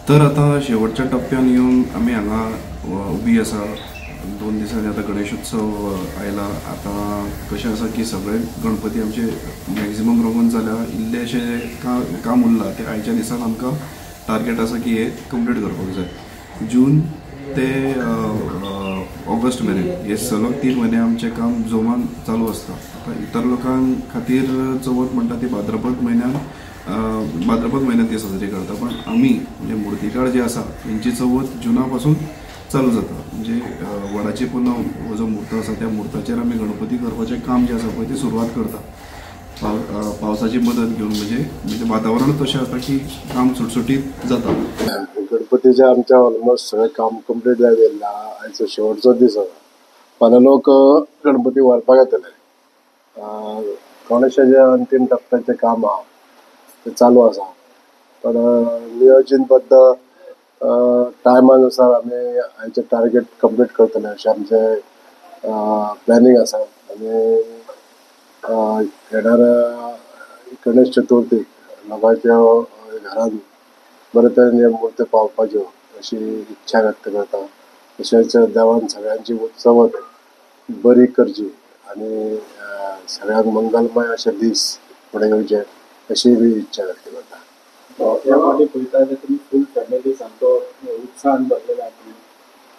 तर आतां शेवटच्या टप्प्यान येवन आमी हांगा उबी आसा. 2 दिसांनी आतां गणेशोत्सव आयला. आतां कशें आसा की सगळे गणपती आमचे मॅक्झिमम रंगोवन जाल्या, इल्लेशें काम उरलां तें आयच्या दिसान आमकां टार्गेट आसा की हें कंप्लीट करपाक जाय. जून ते ऑगस्ट मेरेन हे सलग 3 म्हयने आमचें काम जोमान चालू आसता. आतां इतर लोकां खातीर चवथ म्हणटा ती भाद्रपद म्हयन्यांत ती साजरी करता, पण आमी म्हणजे मुर्तीकार जे आसा तेंची चवथ जुना पासून चालू जाता. म्हणजे वडाची पुनव हो जो म्हूर्त आसा त्या म्हूर्ताचेर आमी गणपती करपाचें काम जें आसा पळय ती सुरवात करता. पावसाची मदत घेवन म्हणजे वातावरण तशें आसता की काम सुटसुटीत जाता. गणपतीचें आमचें ऑलमोस्ट सगळें काम कंप्लीट जायत येयल्लें आहा. आयचो शेवटचो दीस आसा. फाल्यां लोक गणपती व्हरपाक येतले. गणेशाचें अंतीम टप्प्याचें काम आहा तें चालू आसा, पण नियोजनबद्द टायमानुसार आमी आयचें टार्गेट कंप्लीट करतले अशें आमचें प्लॅनिंग आसा. आनी येणाऱ्या गणेश चतुर्थीक लोकांच्या घरान बरे तरेन हे मूर्ती पावपाच्यो अशी इच्छा व्यक्त करता. तशेंच देवान सगळ्यांची चवथ बरी करची आनी सगळ्यांक मंगलमय अशे दीस फुडें येवचे अशी बी इच्छा व्यक्त करता. ह्या फावटी पळयता जाल्यार तुमी फूल फॅमिली सामको उत्साहान भरलेलो आसा.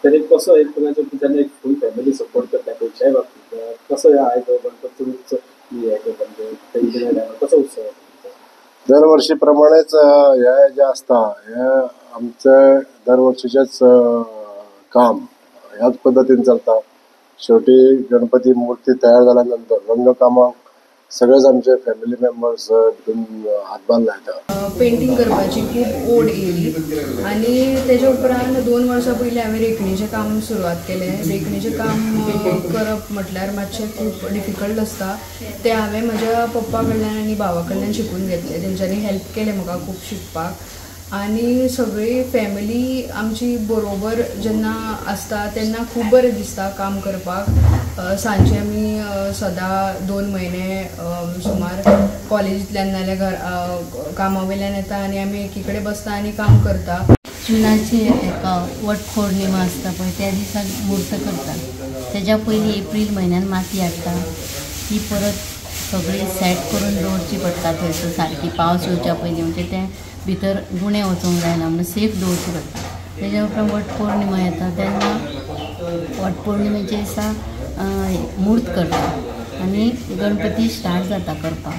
तरी कसो एक प्रकारचो जेन्ना एक फूल फॅमिली सपोर्ट करता खंयच्याय बाबतींत, कसो ह्या आयज गणपती उत्सव हे करता म्हणजे कसो उत्सव? दरवर्षी प्रमाणेच हे जे आसता हे आमचें दरवर्षीचेंच काम ह्याच पद्दतीन चलता. शेवटी गणपती मूर्ती तयार जाल्या नंतर रंगकामाक सगळेच आमचे फॅमिली मेंबर्स भितून हातभार लायता. पेंटींग करपाची खूब ओड येयली आनी तेज्या उपरांत 2 वर्सां पयलीं हांवें रेखणीचें काम सुरवात केलें. रेखणीचें काम करप म्हटल्यार मातशें खूब डिफिकल्ट आसता. तें हांवें म्हज्या पप्पा कडल्यान आनी भावा कडल्यान शिकून घेतलें. तेंच्यांनी हेल्प केलें म्हाका खूब शिकपाक. आनी सगळी फॅमिली आमची बरोबर जेन्ना आसता तेन्ना खूब बरें दिसता काम करपाक. सांजचे आमी सदां 2 म्हयने सुमार कॉलेजींतल्यान नाजाल्यार घर कामा वयल्यान येता आनी आमी एकी कडेन बसता आनी काम करता. जुनाची एका वट पौर्णिमा आसता पळय त्या दिसा म्हूर्त करता. तेज्या पयलीं एप्रील म्हयन्यान माती हाडटा, ती परत सगळी सेट करून दवरची पडटा थंयसर सारकी पावस येवच्या पयलीं, म्हणजे तें भितर गुणे वचूंक जायना म्हणून सेफ दवरची पडटा. तेज्या उपरांत वट पौर्णिमा येता तेन्ना वट पौर्णिमेच्या दिसा म्हूर्त करता आनी गणपती स्टार्ट जाता करपाक.